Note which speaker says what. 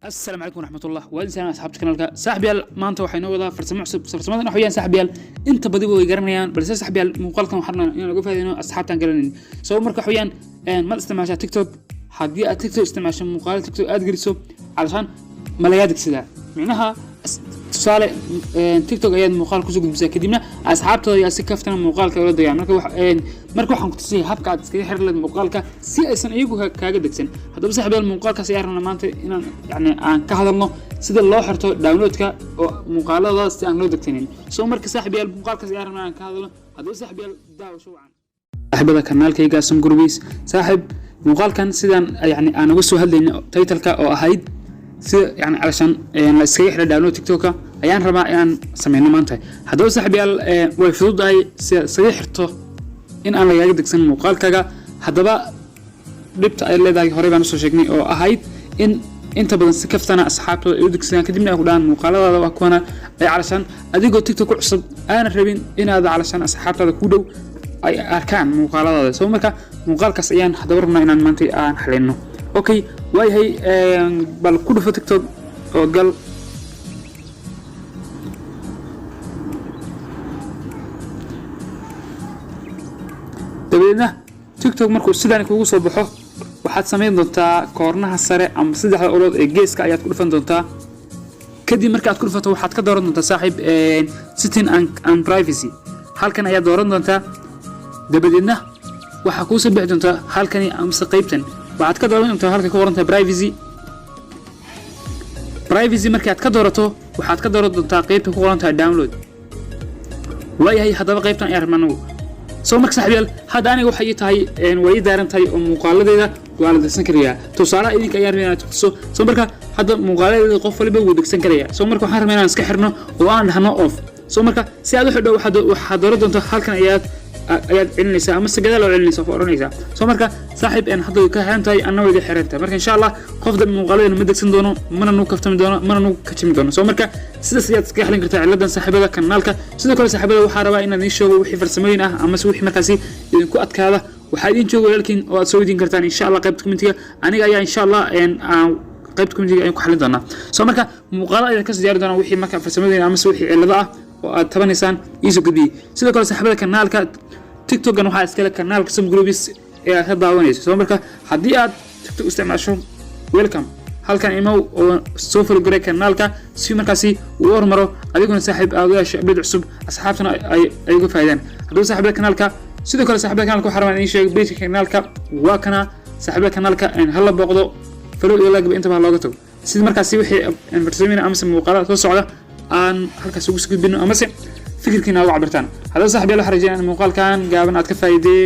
Speaker 1: Asalaamu calaykum waraxmatullah. Waa idin salaam, asxaabta kanaalka. Saaxibayaal, maanta waxaa inoo wadaa farsamo cusub. Farsamadan waxa weeyaan, saaxibayaal, inta badiba way garanayaan, balse saaxibayaal, muuqaalkan waxaan rabnaa inaan uga faa'iideyno asxaabtaan garanayn. So marka waxa weeyaan, maad isticmaashaa TikTok? Haddii aad TikTok isticmaasho, muuqaalo TikTok aad geliso, calashaan ma lagaa degsadaa? Micnaha, tusaale, TikTok ayaad muuqaal kusoo gudbisaa, kadibna asxaabtooda ayaa si kaftana muuqaalka ula dagaan. Marka marka waxaan ku tusayay habka aad iskaga xiri lahayd muuqaalka si aysan iyagu kaaga degsan. Haddaba saaxiibayaal, muuqaalkaas ayaan rabnaa maanta inaan yani aan ka hadalno, sida loo xirto downloadka oo muuqaalada si aan loo degsanin. So marka saaxiibayaal, muuqaalkaas ayaan rabnaa aan ka hadalno. Haddaba saaxiibayaal, daawasho wacan. Saaxiibada kanaalkayga Sam Gurbiis, saaxiib, muuqaalkan sidaan yani aan uga soo hadlayna titleka oo ahayd sida yani calashaan la iskaga xidha download TikToka ayaan rabaa inaan sameyno maanta. Haddaba saaxiibayaal, way fududahay sida iskaga xirto in aan lagaaga degsan muuqaalkaaga. Haddaba dhibta ay leedahay horey baan usoo sheegnay, oo ahayd in inta badan si kaftana asxaabtooda ay u degsadaan, kadibna ay ku dhahaan muuqaaladaada waa kuwana, ay calashaan adigoo TikTok ku cusub aanan rabin inaad calashaan asxaabtaada ku dhow ay arkaan muuqaaladaada. So marka muuqaalkaas ayaan haddaba rabnaa inaan maanta aan xalino. Okay, waayahay, bal ku dhufo TikTok oo gal. Dabadeedna TikTok markuu sidaan kugu soo baxo, waxaad samayn doontaa koornaha sare ama saddexda ulood ee geeska ayaad ku dhufan doontaa. Kadib marka aad ku dhufato, waxaad ka dooran doontaa, saaxiib, setting and privacy. Halkan ayaad dooran doontaa. Dabadeedna waxaa kuu soo bixi doontaa halkani amase qaybtan. Waxaad ka dooran doontaa halka ku qoran tahay privacy. Privacy marka aad ka doorato, waxaad ka dooran doontaa qaybta ku qoran tahay download. Waayahay, haddaba qaybtan ayaan rabnaa anagu. So marka saaxiibayaal, hadda aniga waxay ii tahay, way ii daaran tahay oo muuqaaladeeda waa la degsan karayaa. Tusaalaha idinka ayaan rabaa inaad tuso. So marka hadda muuqaaladeeda qof waliba wuu degsan karayaa. So marka waxaan rabnaa inaan iska xirno oo aan dhahno off. So marka si aad u xidho, waxaad dooran doontaa halkan ayaad celinaysaa ama se gadaal oo celinaysaa oo oranaysaa. So marka saaxiib, hadda way ka xiran tahay, anna way iga xiran tahay. Marka insha Allah qof dambe muuqaaladeena ma degsan doono, mana nugu kaftami doono, mana nugu kajimi doono. So marka sidaas ayaad iskaga xalin kartaa ciladan, saaxiibada kanaalka. Sidoo kale saaxiibada, waxaa rabaa inaan idiin sheego wixii farsamooyin ah amase wixii markaasi idinku adkaada, waxaa idiin jooga walaalkiin oo aad soo weydiin kartaan insha Allah qaybta commentiga. Aniga ayaa insha Allah aan qaybta commentiga ayaan ku xalin doonaa. So marka muuqaalo ayaan kasoo diyaari doonaa wixii marka farsamooyin amase wixii cilado ah oo aad tabanaysaan iisoo gudbiyey. Sidoo kale saaxiibada kanaalka, TikTokan waxaa iskale kanaalka Sam Groups ee aad ka daawanayso. So marka haddii aad TikTok isticmaasho, welcome, halkan imow oo soo follow garay kanaalka si markaasi uu hormaro, adiguna saaxiib aad u hesho update cusub, asxaabtuna ay uga faa'iidaan. Haddaba saaxiibada kanaalka, sidoo kale saaxiibada kanaalka, waxaa rabaa in idiin sheego page kanaalka waa kana. Saaxiibada kanaalka, hala booqdo, follow iyo like intaba ha looga tago, sida markaasi wixii farsamooyin amase muuqaala soo socda aan halkaas ugu soo gudbino amase fikirkiina uga cabirtaan. Haddaba saaxiib yaal, waxaan rajeynaya in muuqaalkan gaaban aad ka faa'iidee.